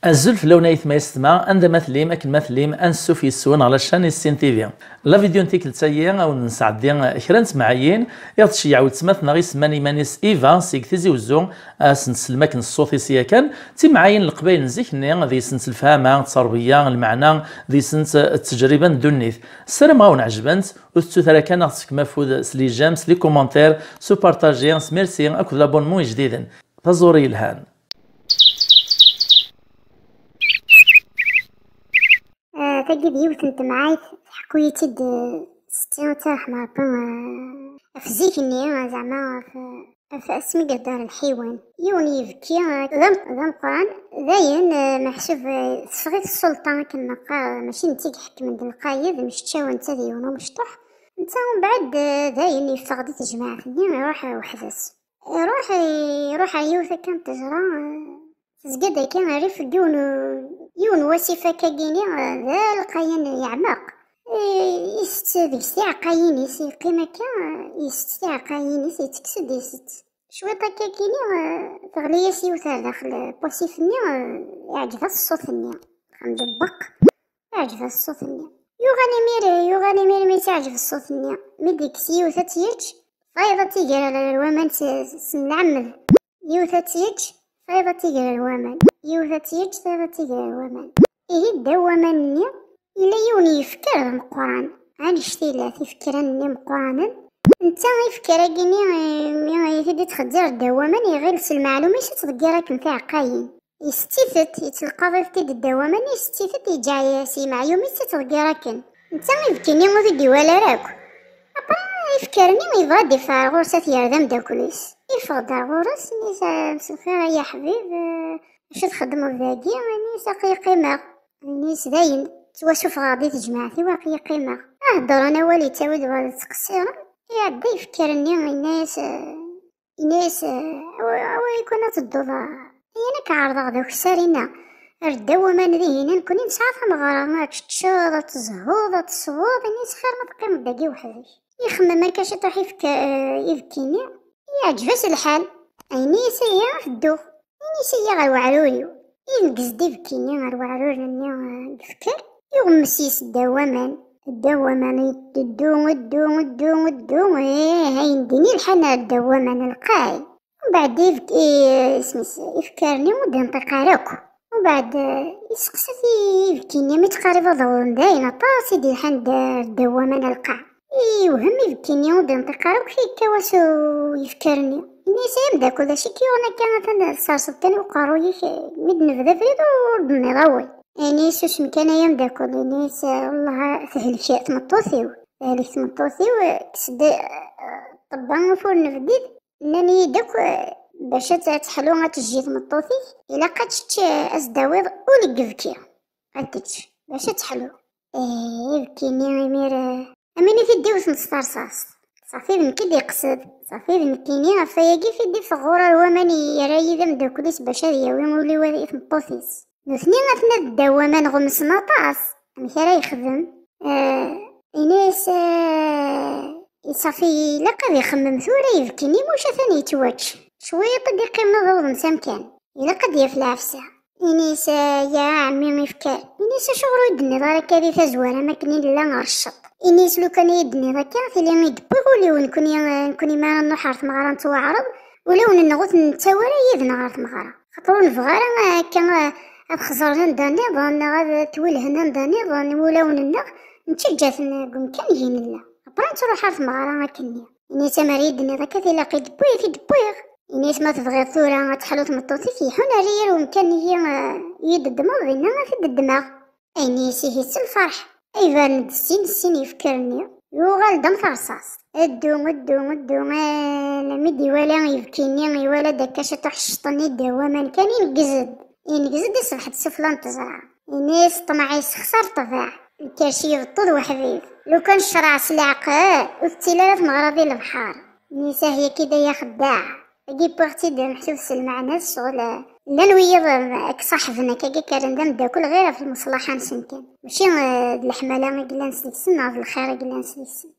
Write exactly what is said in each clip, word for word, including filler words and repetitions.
Azul fell-awen ayetma yessetma, anda ma tellim, akken ma tellim, ansuf yes-wen ɣer la chaîne Issin T V. La vidéo n tikkelt-agi, a wen-nesɛeddi kra n temɛayin i ɣ-d-tceyyeɛ weltma-tneɣ isemman iman-is Eva seg Tizi Wezzu, a s-nsellem akken ṣṣut-is yakan. D timɛayin n Leqbayel n zik-nni, deg-sent lefhama, tterbiya, lmeɛna, deg-sent ttejriba n ddunit. Ssarameɣ a wen-ɛejbent, ur tettut ara kan a ɣ-tefkem afud s les j'aime, s les commentaires, s upartaji, s merci akked l'abonnement ijdiden. Taẓuri yelhan. Ah, tagi d yiwet n temɛayt, tḥekku-yi-tt-id, eh, setti, ad tt-irḥem Rebbi, eh, ɣef zik-nni, eh, zeɛma ɣef, ɣef asmi i yedder lḥiwan. Yiwen yibki, eh, d am-, d ameqqran, dayen, eh, meḥsub, eh, teffeɣ-it ssulṭa, akken neqqar, eh, mačči netta i iḥekmen d lqayed, mceččawen netta d yiwen umecṭuḥ. Netta umbeɛd, eh, dayen yeffeɣ di tejmaɛt-nni, iruḥ, eh, weḥd-s. Iruḥ, iruḥ ɣer yiwet akka n ttejra, eh, tezga-d akka rrif n yiwen, yiwen n wasif akka-gini, eh, d alqayan yeɛmeq. Eh, isett deg-s tiɛeqqayin-is, yeqqim akka, eh, isett tiɛeqqayin-is, yettekkes-d isett. Cwiṭ akka-gini, eh, teɣli-yas yiwet ar daxel n wasif-nni, eh, iɛǧeb-as ṣṣut-nni. Xemdebbeq. Iɛǧeb-as ṣṣut-nni. Yuɣal imir, yuɣal imir mi tt-iɛǧeb ṣṣut-nni. Mi d-yekkes yiwet ad tt-yečč, tayeḍ ad tt-iger ar waman s, s, s lɛemmed. Yiwet ad tt-yečč, tayeḍ ad tt-iger ar waman. Yiwet ad tt-yečč, tayeḍ ad tt-iger ar waman. Ihi ddaw waman-nni, yella yiwen n yifker d ameqqran. Annect-ilat ifekran-nni meqqranen. Netta ifker-agi-nni, eh, mi i t-id-ittxezzir ddaw waman, iɣil s lmeɛlum-is ad tḍeggir akken tiɛeqqayin. Yessettit-d, yettelqaḍ-it-id ddaw waman, yessettit-d, yeǧǧa-yas i meɛyum-is ad tḍeggir akken. Netta ibki-nni ur t-id-iwala ara akk. Après, ifker-nni yebɣa ad d-iffeɣ ar ɣur-s ad t-yerr d ameddakel-is. Iffeɣ-d ar ɣur-s, ini-as, "Ah, mselxir ay aḥbib, eh, acu txeddmeḍ dagi?" Ini-as, "Aql-i qqimeɣ." Ini-as, "Dayen, ttwasufɣeɣ di tejmaɛt-iw, aql-i qqimeɣ." Ah, heddren awal yettawi-d ɣer ttqeṣṣiren, iɛedda ifker-nni, yenna-yas, eh, Ini-as, "Awa, awa, ikun ad tedduḍ, a, ayen ad k-ɛerḍeɣ d akessar-inna. Ar ddaw waman dihin, nekkni nesɛa tameɣra, ad teččeḍ, ad tezhuḍ, ad tesweḍ, ini-as xir ma teqqimeḍ dagi weḥd-k." Ixemmem akka ciṭuḥ ifk-, eh, ibekki-nni, iɛǧeb-as lḥal. Ini-as, "Ihi ad dduɣ." Ini-as, "Ihi ɣer weɛrur-iw." Ineggez-d ibekki-nni ɣer weɛrur-nni, eh, deg ifker, iɣemmes yes ddaw waman. Ddaw waman, iddu, iddu, iddu, iddu, ih, ayen din ilḥan ar ddaw waman lqay. Mbeɛd ibek-, i-, isem-is, ifker-nni ur d-inṭiq ara akk. Mbeɛd, eh, iseqsa-t i-, ibekki-nni mi ttqaribeḍ ɣur-n, dayen aṭas i d-ilḥan d-, ddaw waman alqaɛ. Iwhem ibekki-nni ur d-inṭiq ara akk, yekka-as u-, ifker-nni. Ini-as, "Ay ameddakel, d acu i k-yuɣen akka, atan tserseḍ kan i uqerruy-ik, mi d-nebda abrid ur d-tenniḍ awal?" Ini-as, "Susem kan ay ameddakel." Ini-as, "Wellah tehlek tmeṭṭut-iw, tehlek tmeṭṭut-iw, kkes-d, eh, ṭṭebba ufur n bdid." Nnan-iyi-d akk, eh, bac ad, ad teḥlu, ad tejji tmeṭṭut-ik, ilaq ad tečč, eh, ad s-d-tawiḍ ul n yibki. Ad tečč, bac ad teḥlu. Eh, ibki-nni imir, eh, am win i t-id-iwten s terṣaṣt. Ṣafi d nekk i d-iqsed. Ṣafi d nekkini, ɣef wayagi i t-id-iffeɣ ɣur-i ar waman, yerra-yi d ameddakel-is bac ad yawi ul-iw i tmeṭṭut-is. Nutni atna ddaw waman ɣumsen aṭas. Amek ara yexdem? Eh, ini-as, eh, ṣafi ilaq ad ixemmem tura ibki-nni, muc atan yettwačč. Cwiṭ i d-iqqimen ad awḍen s amkan. Ilaq ad d-yaf lɛefsa. Ini-as, "Ya ɛemmi ifker." Ini-as, "Acuɣer ur yi-d-tenniḍ ara akka di tazwara, am akken i nella ɣer cceṭ?" Ini-as, "Lukan i yi-d-tenniḍ akka, tili i d-wwiɣ ul-iw nekkni, nekkni mi ara nruḥ ɣer tmeɣra nettwaɛreḍ, ulawen-nneɣ ur ten-nettawi ara yid-neɣ ɣer tmeɣra. Xaṭer ur nebɣi ara akka ad xeẓren anda nniḍen, neɣ ad twilhen anda nniḍen wulawen-nneɣ, nettaǧǧa-ten deg umkan i nella. Après nettruḥ ɣer tmeɣra akkenni." Ini-as, "Amer i yi-d-tenniḍ akka, tili i d-wwiɣ, i d-wwiɣ." Ini-as, "Ma tebɣiḍ tura ad teḥlu tmeṭṭut-ik, iḥun ar yir umkan-nni, eh, i yi-d-ddmeḍ, dinna ad t-id-ddmeɣ." Ini-as, "Ihi s lferḥ." Iban-d sin sin yifker-nni, yuɣal-d am terṣaṣt. Ddu, ddu, ddu, eh, almi d-iwala ibki-nni, iwala-d akka ciṭuḥ cceṭ-nni ddaw waman kan, ineggez-d. Ineggez-d, iṣbeḥ-d sufella n teẓra. Ini-as, "Ṭṭmeɛ yessexṣar ṭṭbeɛ." Lkerc yebṭu d weḥbib. Lukan ccreɛ s leɛqel, ur tettili ara tmeɣra di lebḥer. Ini-as, "Ah, yaki d ay axeddaɛ." Agi wwiɣ-tt-id meḥsub s lmeɛna, ccɣel, eh, llan wiyiḍ, eh, k-ṣaḥben akka, akka rran d ameddakel ɣir ɣef lmeṣlaḥa-nsen kan. Mačči, eh, d leḥmala i yellan s deg-sen, neɣ d lxir i yellan s deg-sen.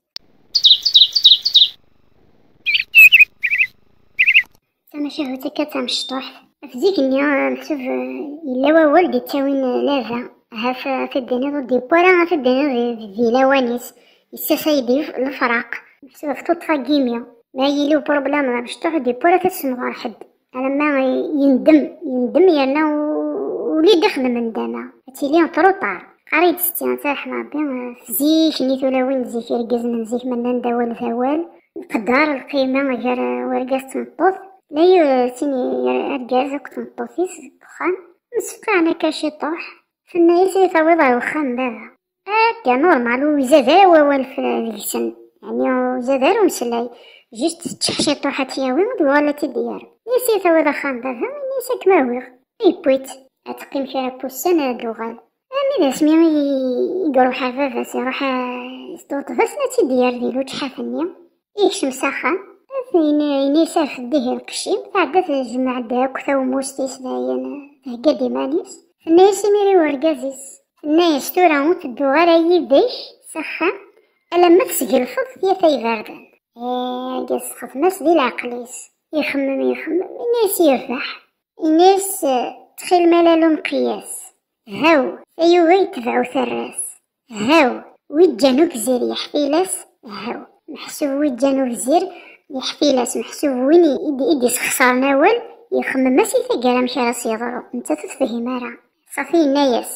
Macahut akka d tamecṭuḥt. Ɣef zik-nni, meḥsub, eh, yella wawal d-ittawin, eh, lada. Ahat, eh, ad t-id-tiniḍ ur d-yewwi ara, ad t-id-tiniḍ di, di, di lawan-is. Yessasay-d lef-, lefraq. Meḥsub ɣef tuṭṭfa n yimi. Ma yili uproblem d amecṭuḥ, ur d-yewwi ara ad t-issemɣer ḥedd. Alamma yendem, yendem yerna u-, uli d-ixdem ndama. Ad tili trop tard. Qqar-iyi-d setti, ad tt-yerḥem Rebbi, eh, zik-nni tulawin n zik, irgazen n zik, ma nnan-d awal d awal. Leqder, lqima gar, eh, urgaz d tmeṭṭut. La yu-, sin i-, argaz akked tmeṭṭut-is deg uxxam. Msefqaɛen akka ciṭuḥ. Tenna-yas: "Ad iyi-tawiḍ ɣer uxxam n baba." Akka, normal, ur izad ara wawal f-, deg-sen. Yeɛni, ur izad ara umeslay. Just teččeḥ ciṭuḥ ad t-yawi, ad yuɣal ad t-id-yerr. Ini-as: "Ad iyi-tawiḍ axxam n baba", ini-as: "Ad kem-awiɣ." Yewwi-tt. Ad teqqim kra n wussan, ad d-tuɣal. Armi d asmi i, i iruḥ ar baba-s, iruḥ, eh, s tuṭṭbas, ad tt-id-yerr di lučḥat-nni. Yekcem s axxam, ini-as: "Rfed ihi lqecc-im", tɛedda tejmeɛ-d akk tawemmust-is, dayen thegga-d iman-is. Tenna-yas imir i urgaz-is, tenna-yas: "Tura ur tedduɣ ara yid-k s axxam alamma tesgelfeḍ tiyata iberdan." Eh, argaz texdem-as di leɛqel-is, ixemmem, ixemmem, ini-as yerbeḥ. Ini-as: "Ttxil ma lal umqiyas." Haw, tayuga yetbeɛ uterras. Haw, wi ǧǧan ugzir yeḥfil-as. Haw, meḥsub wi ǧǧan ugzir yeḥfil-as, meḥsub win i, i d-, i d-isexsaren awal, ixemmem-as i taggara amek ara s-yeḍru, nettat ur tefhim ara. Ṣafi yenna-yas: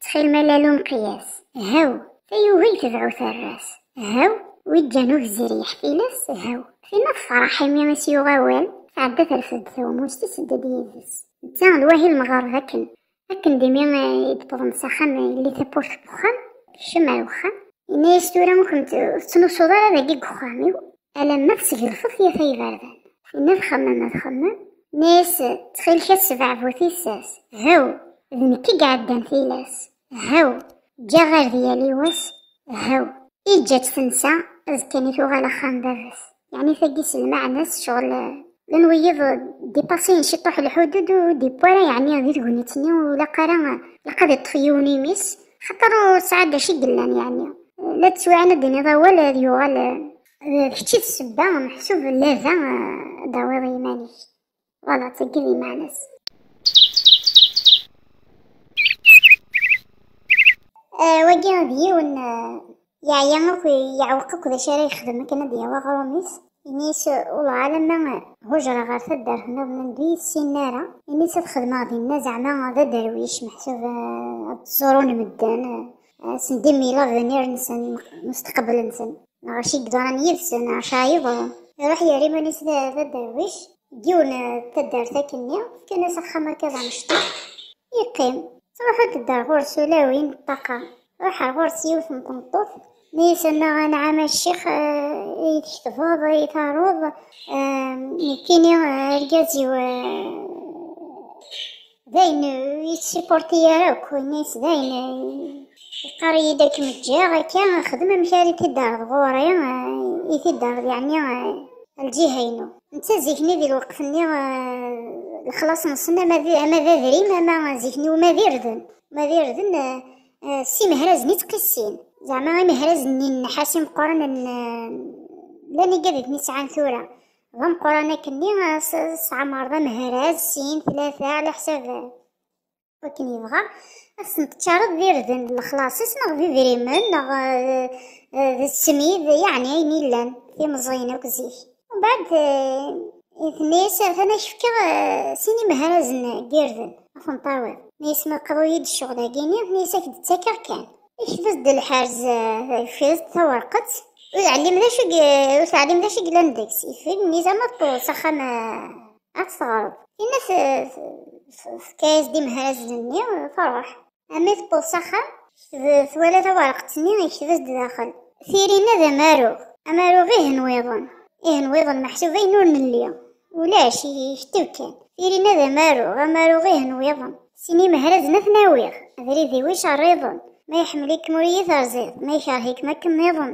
"Ttxil ma lal umqiyas." Haw, tayuga yetbeɛ uterras. Haw, wi ǧǧan ugzir yeḥfil-as. Haw, tinna tefreḥ imi i s-yuɣ awal, tɛedda terfed-d tawemmust-is, tedda-d yid-s. Netta d wahi lmeɣreb akken. Akken d imi, eh, i d-wwḍen s axxam, eh, yelli tawwurt n wexxam, tekcem ar wexxam. Yenna-yas: "Tura ur kent-, ur tettnusuḍ ara dagi deg uxxam-iw, alamma tesgelfeḍ tiyata iberdan." Tinna txemmem, txemmem. Tenna-yas: "Ttxil-k, a ssbeɛ bu tissas." Haw, d nekk i iɛeddan tilas. Haw, ǧǧiɣ ɣer di yal iwas. Haw, iǧǧa-tt tensa, azekka-nni tuɣal axxam n baba-s. Yeɛni tagi s lmeɛna-s, ccɣel, eh, llan wiyiḍ, eh, dipasiyen ciṭuḥ lḥudud, ur d-yewwi ara, yeɛni, di tegnit-nni, ur ilaq ara, eh, ilaq ad iṭṭef yiwen imi-s, xaṭer ur tesɛa d acu i yellan, yeɛni. Eh, la tettwiɛan ad d-tiniḍ awal, ad yuɣal, eh, d kečč i d ssebba, meḥsub lada, eh, ad d-tawiḍ iman-ik. Voilà, d tagi d lmeɛna-s. Eh, wagi d yiwen, eh, yeɛya akk, yeɛweq akk d acu ara yexdem akken ad d-yawi aɣrum-is. Ini-as: "Wellah alamma hujreɣ ɣer taddart nniḍen anda ur yi-ssinen ara." Ini-as: "Ad xedmeɣ dinna, zeɛma d aderwic, meḥsub, eh, ad ttẓurun medden, eh, ad sen-d-imil avenir-nsen, mustaqbel-nsen. Neɣ acu i yeḍran yid-sen, neɣ acu yeḍran." Iruḥ yerra iman-is d, d aderwic. Deg yiwen, eh, taddart akkenni, fkan-as axxam akka d amecṭuḥ. Yeqqim. Truḥ-d ar ɣur-s ulawin n ṭṭaqa. Ruḥ ar ɣur-s yiwet n tmeṭṭut. Nni-as: "Annaɣ anɛam a ccix, eh, i tketbeḍ, i taruḍ, eh, nekkini, eh, argaz-iw, eh, d ayen ur yettsipurti ara akk." Ini-as: "D ayen, eh, yeqqar-iyi-d ad kem-ǧǧeɣ akka, xdem amek ara t-id-terreḍ ɣur-i, eh, i t-id-terreḍ, yeɛni, eh, lǧiha-inu." Netta zik-nni di lweqt-nni, eh, lexlaṣ-nsen ama d, ama d adrim, ama zik-nni uma d irden. Uma d irden, eh, eh, s imehrazen i ttqissin. Zeɛma imehrazen-nni n nnḥas imeqqranen, eh, llan igad i ten-isɛan tura. D ameqqran akkenni, eh, s-, s ɛmer d amehraz, sin, tlata, ɛla ḥsab, eh, wakken yebɣa, ad sen-teččareḍ d irden d lexlaṣ-is, neɣ d idrimen, neɣ, eh, eh, d ssmid, yeɛni ayen yellan, timeẓẓiyin akk zik. Umbeɛd, eh, tenna-yas: "Atan ad k-fkeɣ, eh, sin imehrazen n yirden, ad ten-tawiḍ." Tenna-yas: "Ma qḍu-yi-d ccɣel-agi-nni", tenna-yas, "ad k-d-ttakeɣ kan." Ikteb-as-d lḥerz, eh, ikteb-as-d tawerqet, ur teɛlim d acu i, ur teɛlim d acu i yellan deg-s. Ikteb-as-d: "Ma tewweḍ s axxam, eh, ad tt-teɣreḍ." Tinna t-, t-, t-, tefka-yas-d imehrazen-nni, truḥ. Armi tewweḍ s axxam, t-, twala tawerqet-nni, yekteb-as-d daxel: "Tiri-nni d amaru, amaru ihenwiḍen. Ihenwiḍen meḥsub ayen ur nelli. Ulac, yekteb kan. Tiri-nni d amaru, amaru ihenwiḍen. Sin imehrazen ad ten-awiɣ. Abrid-iw icerriḍen. Ma iḥemmel-ikem ur iyi-terẓiḍ, ma ikerh-ikem akken nniḍen."